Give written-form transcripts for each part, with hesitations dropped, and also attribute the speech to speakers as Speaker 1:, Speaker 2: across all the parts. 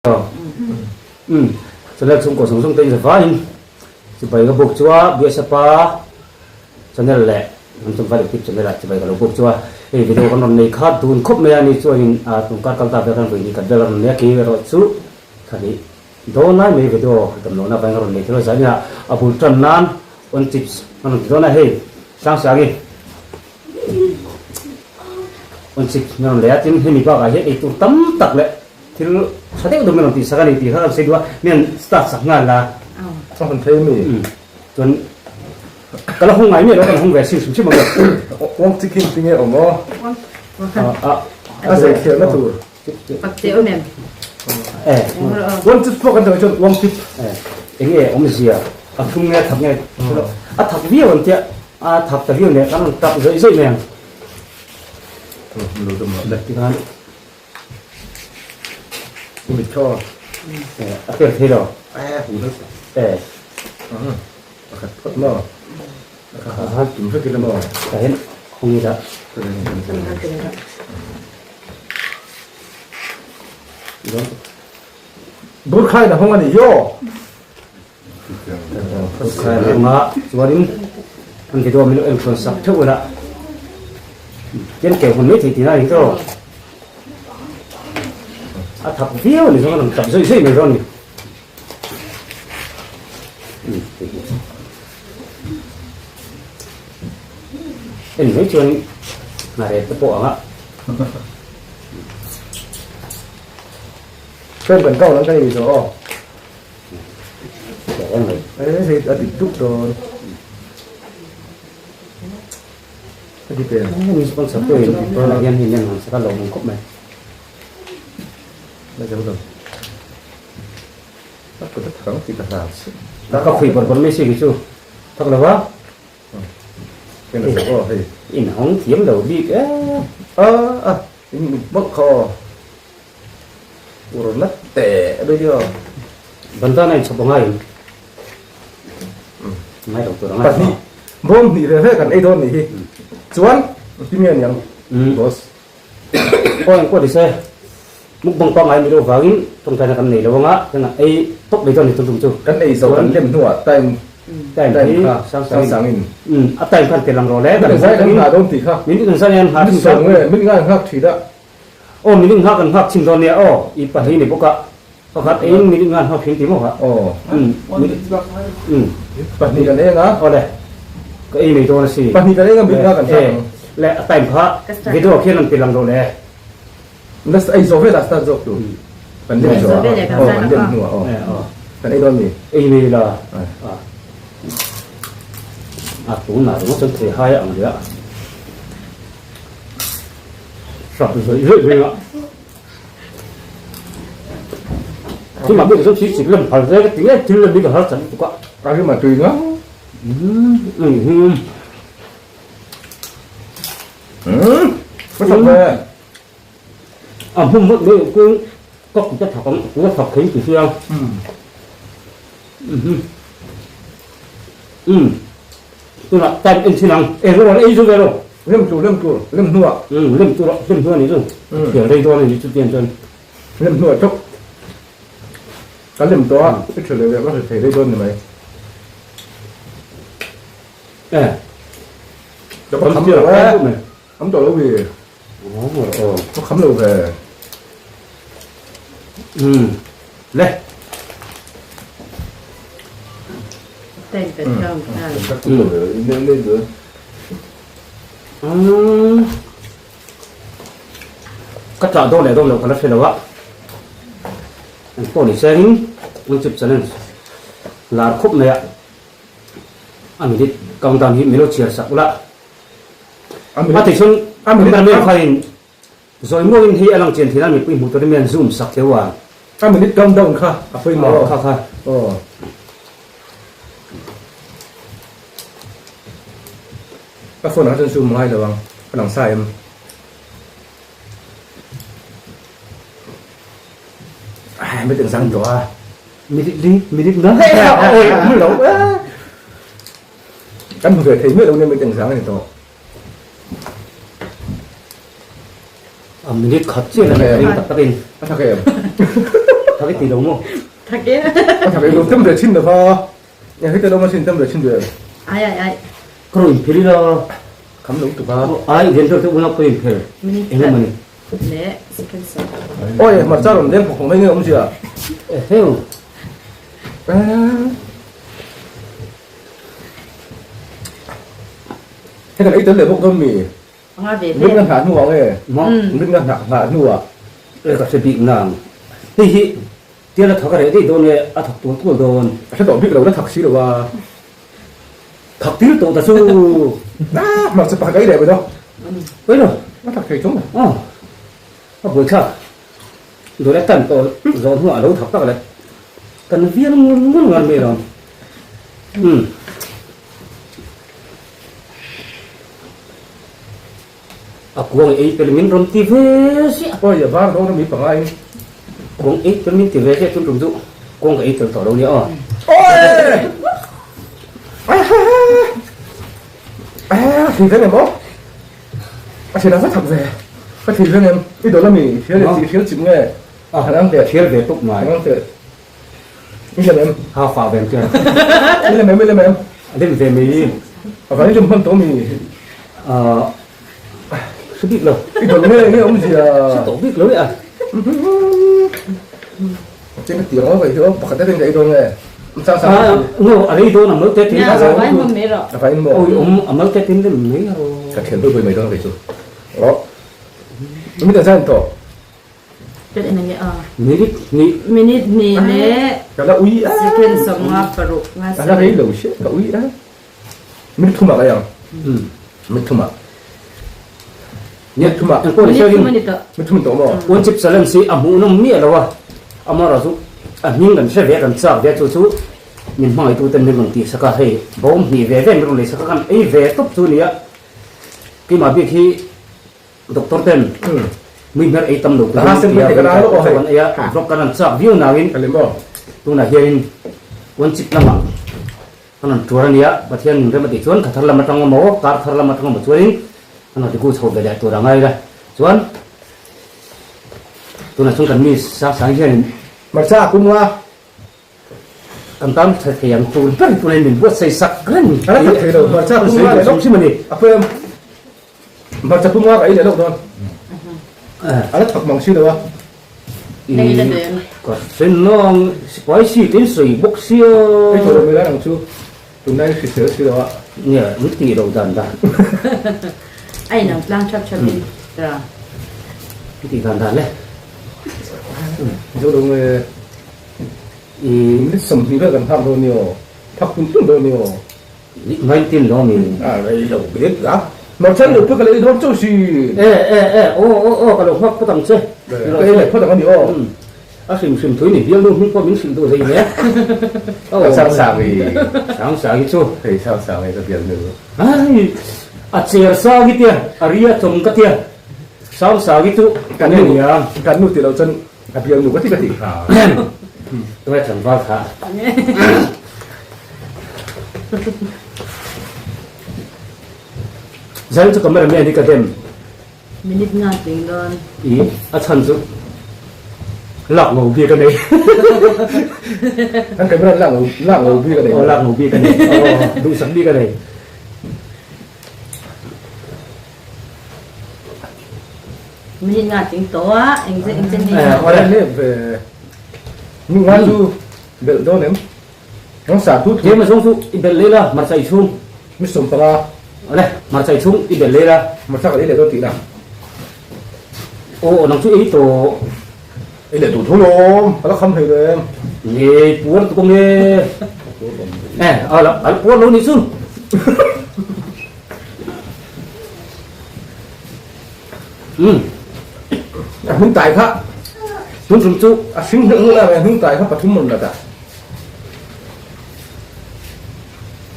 Speaker 1: Umm channel chhungkaw zawng zawng te in zavaiin chibai ka buk chu a BSF-a channel leh hnam chawm vai youtube channel ah chibai ka lo buk chu a hei video kan rawn nei kha dun khawp mai a ni chuanin ah tun kar kal ta vel khan vawi hnih khat vel a rawn nei a kei erawh chu thla hnih dawn lai mai video dam lohna avangin a rawn nei thei lo zanin ah a bul tan nan on chips kan rawn ti dawn a hei Sangsangi on chips kan rawn lei a tin hemi bakah hian eitur tam tak leh Thil tha deuh deuh min rawn tihsak a ni tih kha kan sawi duh a, min han start sak nghal la.
Speaker 2: A han thei mi.
Speaker 1: Chuan ka la hung ngai miah lo kan hung ve sin hrim hrim ang e.
Speaker 2: Uang chi khin tinge awm aw. A zei thiam na tur.
Speaker 3: Pakte awm em?
Speaker 1: Eh.
Speaker 2: Uang chip pawh kan tawh chuan uang chip.
Speaker 1: Eh. Enge awm zia a thum nge a thak nge a thak viau an tia a thak ta viau nen kan rawn tap zawih zawih mai ang. Tikhan A tel thei lo.
Speaker 2: Pakhat phawt maw? A tum vek ila maw?
Speaker 1: Tah hian hawng ila.
Speaker 2: Burkhain a hawng a nih hi aw.
Speaker 1: Burkhain a hawng a, chuanin an video min lo en hrawn sak theuh ila. Tian keu hmun mai thei tihna a ni tawh. A thak viau a ni zawng a rawn tap zawih zawih mai dawn a ni. En mai chuan hna rel te pawh ang a.
Speaker 2: Frame kan kau lang ka ei zawh aw. Hei a dik duk dawn. A ti pen.
Speaker 1: Hemi sponsor tu in tunah hian hei nen han sak a lo awm khawp mai.
Speaker 2: La zo lo. A kut a thak ang tih ka hlau chiah.
Speaker 1: Ka khui bawrh bawrh mai si khi chu thak lo va.
Speaker 2: Ken a zo aw hei.
Speaker 1: In hawng thiam lo bik e.
Speaker 2: A a in mit mawlh kha aw. Ur na teh daih aw.
Speaker 1: Bandana in chhawp a ngai em? Ngai lo tur a ngai.
Speaker 2: Pahnih bawm hnih ve ve kan ei dawn nih hi. Chuan ti nge niang boss.
Speaker 1: Aw engpawh ni se mukbang pangngai ni loh vangin tawngtaina kan nei lo anga chuan ei tawp mai dawn ni tum tum chu.
Speaker 2: Kan ei zo kan lem hnuah time
Speaker 1: time hi
Speaker 2: sang sang in.
Speaker 1: A time khan tel ang rawh le.
Speaker 2: Min zai kan nghah dawn tih kha.
Speaker 1: Min zai an nghah thin
Speaker 2: dawn. Min ngai nghak thin a.
Speaker 1: Aw min nghak an nghak thin dawn nia aw i pahnih ni bawk a. Pakhat eiin minute nga hnawk thin ti maw kha?
Speaker 2: Aw. Umm. Pahnih kan eng a.
Speaker 1: Awle. Ka ei mai dawn a si.
Speaker 2: Pahnih kan eng a minute nga kan nghak ang.
Speaker 1: Le a time kha video khian an ti lang lo le.
Speaker 2: Na ei zawh velah start zawk tur. Kan lem zawh a. Aw kan lem hnuah aw. Kan ei dawn mi?
Speaker 1: Ei mai la. A tunah ringawt chuan thei hai ang ria. Hrap zawih zawih mai a. Khi mà biết số chỉ chỉ lâm phal cái tiếng ấy tiếng lâm đi cả hết chẳng có.
Speaker 2: Cái mà tùy ngó.
Speaker 1: Ừ.
Speaker 2: Ừ. Có thật về.
Speaker 1: À hôm mất mấy cũng có cũng chắc thật cũng có thật khí thì sao?
Speaker 2: Ừ.
Speaker 1: Ừ. Ừ. Tôi là tay em xin ăn, em nó ấy rồi rồi.
Speaker 2: Lem tur lem tur lem hnuah.
Speaker 1: Umm lem tur lem hnuah ni chu. Thiam rei dawn a ni chu tiang chuan.
Speaker 2: Lem hnuah chauh kan lem tawh a, i tha leh leh ka hre thei rei dawn ni mai.
Speaker 1: Eh.
Speaker 2: Ka kham lo e. Kham tawh lo ve. Ka kham lo ve.
Speaker 1: Umm le. Umm ka tah dawn leh dawn loh ka la hre lo a, an pawh ni sengin YouTube channel lar khawp mai a, a minute countdown hi min lo chhiar sak ula, a ti chuan cameraman khain zawi muangin hei a lang chian thin a mipui hmuh turin mi an zoom sak theu a.
Speaker 2: A minute countdown kha a pawimawh
Speaker 1: aw. Kha kha.
Speaker 2: Aw. Ka phone ah chuan zoom ngai lo ang, ka lang sa em? Ai mi teng sang tawh a.
Speaker 1: Minute li, minute nga oi awm lo e.
Speaker 2: Kan hmu ve thei miah lo nia mi teng sang a ni tawh.
Speaker 1: A minute khat chiah la ring tak tak in.
Speaker 2: A thak em?
Speaker 1: Thak i ti lo maw?
Speaker 3: Thak e.
Speaker 2: A thak e lo tem ve thin lo va. Eng heti lo ma sin tem ve thin ve.
Speaker 3: Ai ai ai.
Speaker 1: Ka rawn inphel ila.
Speaker 2: Kham lo tuk a.
Speaker 1: Ai rian vel te unau ka inphel. Eng emaw ni.
Speaker 3: Le second sa.
Speaker 2: Oi hmarcha rawn leng phawk phawk mai nge awm zia.
Speaker 1: Eheu.
Speaker 2: Hei kan ei tel leh bawk dawn mi.
Speaker 3: Anga ve
Speaker 2: ve. Mit nga hnah hnu ah nge? Mit nga hnah hnah hnu ah.
Speaker 1: E ka hre bik nang. Hei hi tial a thak a reh daih dawn nge a thak tual tual dawn.
Speaker 2: A hre tawh bik lo, la thak si lo a.
Speaker 1: Thak tir tawh ta chu.
Speaker 2: Ah, hmarcha pakhat ka ei leh ve daw.
Speaker 1: Oi lo.
Speaker 2: A thak thei chung.
Speaker 1: Aw. A buaithlak. Dawleh tan tawh zawh hnuah a lo thak tak le. Kan vial ngur ngur ngar mai lo. Umm. A kuang ei tel min rawn ti ve ziah.
Speaker 2: Awi a var dawn a mi panga in.
Speaker 1: Kuang ei tel min ti ve ziah chun tum chu kuang ka ei tel tawh lo nia aw.
Speaker 2: Awi! A thli veng em aw? A thli lo va thak ve. Ka thli veng em? I dawl a mi? Hrial leh chi hrial chip nge?
Speaker 1: A hrial ve tuk mai.
Speaker 2: I lem em?
Speaker 1: Ha fa ve ang chian.
Speaker 2: I lem em? I lem em?
Speaker 1: A lem ve mai.
Speaker 2: A van i lem hman tawh mi?
Speaker 1: Ah, hre bik lo.
Speaker 2: I dawl nge nge awm zia?
Speaker 1: Hre tawh bik lo le a.
Speaker 2: Chen ka ti ang ka hi aw, pakhat datin ka ei dawn nge? Chang chang.
Speaker 1: Ah, no, a rei dawn a mal te tin.
Speaker 3: Nia, a vai hmang mai rawh.
Speaker 2: A vai maw?
Speaker 1: Oi, awm a mal te tin lem mai rawh.
Speaker 2: Ka thian pui pui mai dawn kei chu. Aw. Mi ta zan tawh.
Speaker 3: Kan en ange a.
Speaker 1: Minute hnih.
Speaker 3: Minute hnih leh.
Speaker 2: Ka la ui a.
Speaker 3: Second 56 nga
Speaker 2: Ka la rei lo hriat ka ui a. Minute thum ah ka ei ang. Minute thum ah. Minute thum ah.
Speaker 3: Minute thum a ni tawh.
Speaker 2: Minute thum a ni tawh maw?
Speaker 1: One chip challenge hi a hmuhnawm miah lo a. Amaherawhchu chu a hming kan hre ve a kan chak ve a chu chu min hmangaihtu ten min rawn tih sak a hei bawm hnih ve ve min rawn lei sak a kan ei ve tawp chu a ni a. Keimah bik hi Doctor ten mui hmer ei tam lo turin tia kan chaw kan ei a, vlog kan rawn chak viau nangin tunah hianin one chip lamah kan rawn tuar a nia, Pathian min rem a tih chuan thla thar lam atang emaw kar thar lam atang emaw chuanin kan rawn tiku chho ve leh tur a ngai la, chuan tunah chuan kan mi sang sang hianin
Speaker 2: Hmarcha kumnga
Speaker 1: Kan tan tha thei ang tur ber turin min buatsaih sak reng
Speaker 2: A la tak thei lo, hmarcha pumnga leh lawk
Speaker 1: hrim a ni.
Speaker 2: A pawm hmarcha pumnga ka ei leh lawk dawn. A la thak mang si lo a.
Speaker 1: Ka hre nang spicy te in sawi bawk sia.
Speaker 2: Ei tawh lo mai lai ang chu tunlai hrisel si lo a.
Speaker 1: Nia, min tih loh dan dan.
Speaker 3: A inang tlang thap thap in ta.
Speaker 1: Min tih dan dan le.
Speaker 2: Zo lo nge. Minute 20 vel kan phak dawn ni aw, phak tum tum dawn ni aw.
Speaker 1: 19 lo mi.
Speaker 2: A rei lo bik a. Marchal lo pawh ka lei dawn chauh si.
Speaker 1: E e e aw aw aw ka lo nghak phawt ang che.
Speaker 2: Ka ei leh phawt ang a ni aw.
Speaker 1: A hrim hrim thui ni bialnu hming pawh min hrilh duh hlei hle.
Speaker 2: Ka sang sang i.
Speaker 1: Sang sang i chu.
Speaker 2: Hei sang sang i ka bialnu.
Speaker 1: Ai a cher sang i tia a ria chawm ka tia sang sang i chu
Speaker 2: kan nu nia. Kan nu ti lo chuan A bial nu ka ti ka ti kha.
Speaker 1: Tunge tlangval kha. Zan chu camera man hi ka dem.
Speaker 3: Minute nga tling dawn.
Speaker 1: I a chhan chu lak ngo bik a nei.
Speaker 2: An camera lak ngo lak ngo bik a nei.
Speaker 1: Aw lak ngo bik a nei. Aw duhsak bik a nei.
Speaker 3: Minute nga tling tawh a, eng chen eng chen nge
Speaker 2: Eh, awle le ve. Mi nga chu belh dawn em? Nang sa thu thu.
Speaker 1: Tlem azawng chu i belh leh la, hmarcha i chhung.
Speaker 2: Mi 15.
Speaker 1: Awle, hmarcha i chhung i belh leh la.
Speaker 2: Hmarcha ka ei leh dawn tih na.
Speaker 1: Aw, nang chu ei tawh.
Speaker 2: Ei leh duh thu lawm, ka la kham hlei lo em?
Speaker 1: Nge, puar tuk ang e. Eh, ala, ala puar lo nih chu. Umm.
Speaker 2: A hnung tai kha.
Speaker 1: Tun tum chu
Speaker 2: a hring hleuh hleuh lai a hnung tai kha pathum rawn la ta.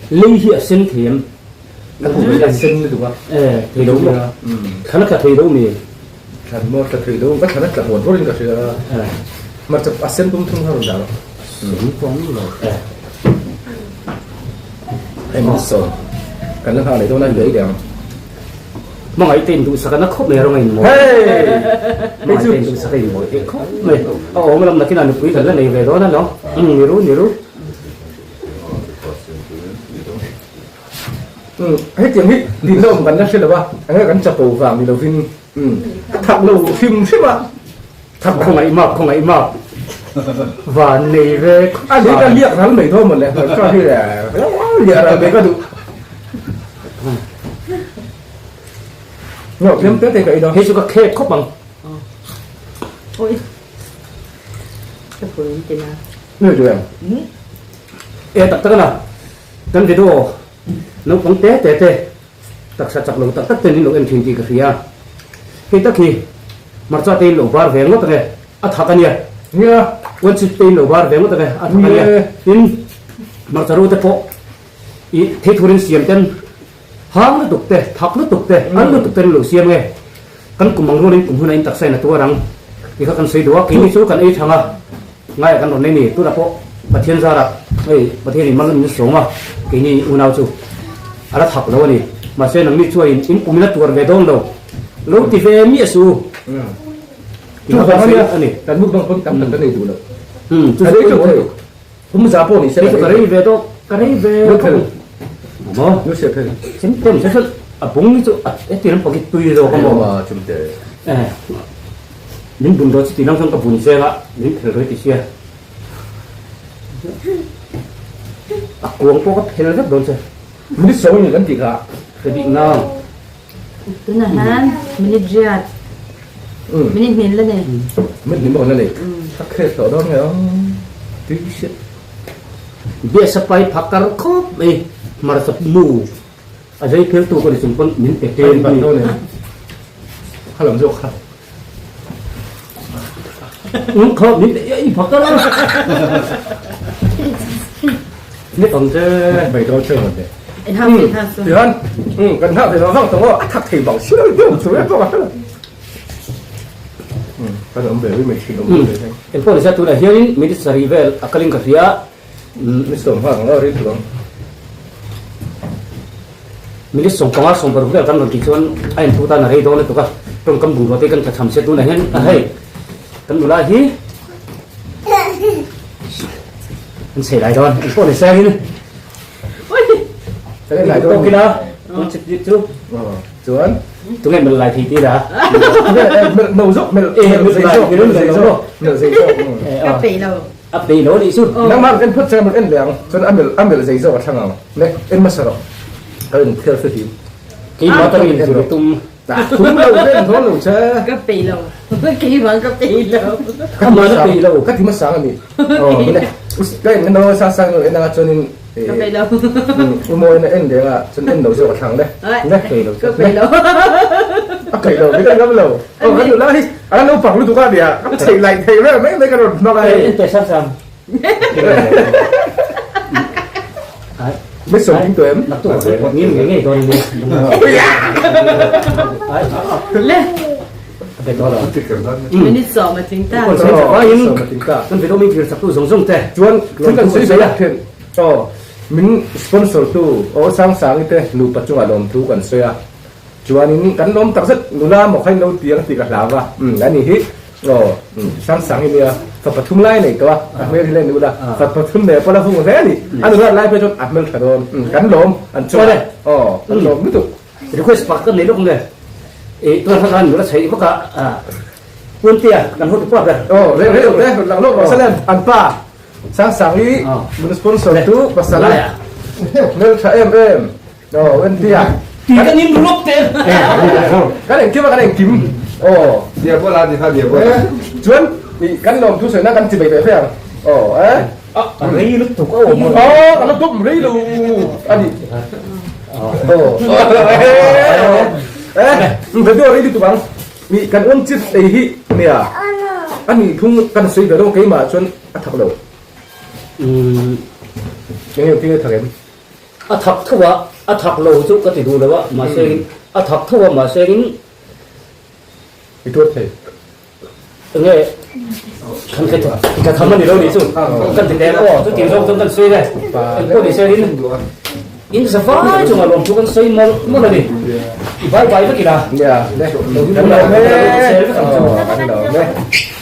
Speaker 1: Lei hi a sen thei em?
Speaker 2: A hnung hi a sen lutuk a.
Speaker 1: Eh, thei lo maw? Thlan a tla thei lo mi?
Speaker 2: Thlan maw tla thei lo, ka thlan a tla huan huan in ka hria a.
Speaker 1: Eh.
Speaker 2: Hmarcha a sen pum thung kha rawn dah rawh.
Speaker 1: Sen pum lo. Eh.
Speaker 2: Hei min sawm. Kan la nghah leh dawn a, i lei leh ang.
Speaker 1: Hmangaih te induhsak a na khawp mai a rawng a inmawi. Hmangaih te induhsak a inmawi theih khawp mai. A awm lam nakinah nupui kan la nei ve dawn a lo. Ni ru ni ru.
Speaker 2: Hetiang hi tihna awm kan la hre lo a, enge kan chapo vang ni lovin a thak lo hrim hrim a.
Speaker 1: Thak khawngaih mak khawngaih mak van nei ve
Speaker 2: khawp a. A leh ka liak ral mai dawn mawle ka hi le liak ral mai ka duh. Ngawh tlem te te ka ei dawn.
Speaker 1: Hei chu ka khek khawp ang.
Speaker 3: Oi. Ka pui in tina.
Speaker 2: Nui duh em?
Speaker 1: E tak tak ana. Kan video naupang te te te taksa chak lo tak tak ten in lo en thin tih ka hria. Hei tak hi hmarcha te in lo bar ve ngawt ange a thak ania.
Speaker 2: Nia.
Speaker 1: One chip te in lo bar ve ngawt ange a thak ania. Tin hmarcha ru te pawh i thei thurin siam ten hang lutuk te thak lutuk te an lutuk ten lo siam nge. Kan kum ang rualin kum huna in taksa in a tuar ang tih kha kan sawi duh a, keini chu kan ei thang a, ngaiah kan rawn nei ni. Tunah pawh Pathian zarah hei Pathian in mal min sawm a, keini unau chu a la thak lo a ni. Mahse nangni chuan in kum in a tuar ve dawn lo, lo ti ve miah suh u tih kha kan sawi a ni.
Speaker 2: Kan mukbang pawn tam tak kan ei duh lo.
Speaker 1: Chu chu pawimawh lutuk.
Speaker 2: Kum za pawh ni se
Speaker 1: ka rei ve dawk ka rei ve
Speaker 2: Nuphel
Speaker 1: maw
Speaker 2: Nuse phel
Speaker 1: chen tem se fel a bung ni chu a ti lam pakit tui zawk a maw
Speaker 2: a chumte
Speaker 1: eh min bun daw chu ti lam chuan ka bun zel a min phel rei ti sia a kuang pawh ka phel vek dawn che
Speaker 2: minute sawm ni kan ti kha
Speaker 1: ka bik nang
Speaker 3: Tunah hian minute riat minute hnin la nei.
Speaker 2: Minute hnin pawh la nei. Ka khel tawh dawn nge aw. Tui hriat.
Speaker 1: Biasa pai phakar khawp mai hmarcha mu a zai phel tu ka ni chung pawn min pe tel
Speaker 2: ni. Kha lam zawk kha.
Speaker 1: Ung kha min pe i phakar a. Ni tawng che.
Speaker 2: Bai dawn che ngon te. Tichuan kan nghak thei vang vang tawh aw, a thak thei bang si lo deuh chu e pawh a hrelo. Kan awm ve rih mai thin awm ve reng.
Speaker 1: Engpawh nise tunah hianin minute sarih vel a kalin ka hria.
Speaker 2: Minute 15 ang aw rih tur ang.
Speaker 1: Minute 15 26 vel kan rawn tih chuan a inthu tan a rei dawn lutuk a, tawngkam bungrua te kan tlachham sia tunah hian a hei kan nula hi an chei lai dawn. Engpawh nise hian Tawk ila, tun chip chip chu.
Speaker 2: Chuan
Speaker 1: tunge mel lai thei ti la.
Speaker 2: Mel no zawk mel mel zei zawk mel zei zawk mel zei zawk.
Speaker 3: Ka peih lo.
Speaker 1: A peih lo nih chu.
Speaker 2: Nangmah en phawt chuan en leh ang. Chuan a mel a mel zei zawk a thlang ang. Ne en hmasa rawh. Ka in thial fihlim.
Speaker 1: Keimah ka in zir tum.
Speaker 2: Tum lo ka en dawn lo che.
Speaker 3: Ka peih lo. Keimah ka peih lo.
Speaker 1: Ka mana peih lo.
Speaker 2: Ka ti hmasa ang a ni. Ka en no sa sang en anga chuanin
Speaker 3: Ka peih lo.
Speaker 2: U mawi na en reng a chuan en lo zawk a thlang le.
Speaker 3: Ne peih lo. Ka peih lo.
Speaker 2: A peih lo ka ngam lo. Oh kan nula hi a lo pak lutuk a nia. Ka theih laih theih vel mai mai ka rawn hmang a.
Speaker 1: En pe sang sang.
Speaker 2: Mit sawm ding tawh em?
Speaker 1: Naktuk ngim ngei ngei dawn ni.
Speaker 3: Le.
Speaker 1: Minute
Speaker 3: 10 a tling ta.
Speaker 1: Kan video min thlir chak tu zawng zawng te.
Speaker 2: Chuan thil kan sawi ve thin. Aw min sponsor tu aw Sangsangi te nupa chungah lawmthu kan sawi a. Chuanin kan lawm tak zet nula maw kha in lo ti ang tih ka hlau a. Umm ani hi aw Sangsangi nia fa pathum lai nei tawh a, a hmel hi la nula fa pathum nei pawh la hung hle a ni. A nula lai phei chuan a hmel tha dawn. Kan lawm an chungah aw kan lawm lutuk.
Speaker 1: Request pakhat kan nei lawk nge i tuan hla khan nula chheih vak a Puntia kan hotu pa ber.
Speaker 2: Aw reng reng te lang lawk rawh salen an pa Sang Sang i mun sponsor tu pasal hmel tha em em aw Puntia.
Speaker 1: Ti kan in lawk te.
Speaker 2: Kan engkim a kan engkim aw.
Speaker 4: Dia bola ni kha dia bola.
Speaker 2: Chuan kan lawm thu sawi na kan chi bei ve ve ang aw eh.
Speaker 1: A rei lutuk a awm.
Speaker 2: Aw a la tawp rei lo a ni. Aw. Eh, video rei lutuk ang. Mi kan awm chip ei hi nia. A nih phung kan sawi ve lo keimah chuan a thak lo.
Speaker 1: Umm.
Speaker 2: Enge thil a thak em?
Speaker 1: A thak tho a, a thak lo chu ka ti duh lo a, mahse a thak tho a mahse in
Speaker 2: I tuar thei.
Speaker 1: Enge kan kha ka tham ani lo ni chu kan ti tel aw chu tin zawng chuan kan sawi le engpawh ni se in. In zavai chungah lawmthu kan sawi mawlh mawlh a ni. I bye bye vek ila.
Speaker 2: Kan lawm e. Kan lawm e.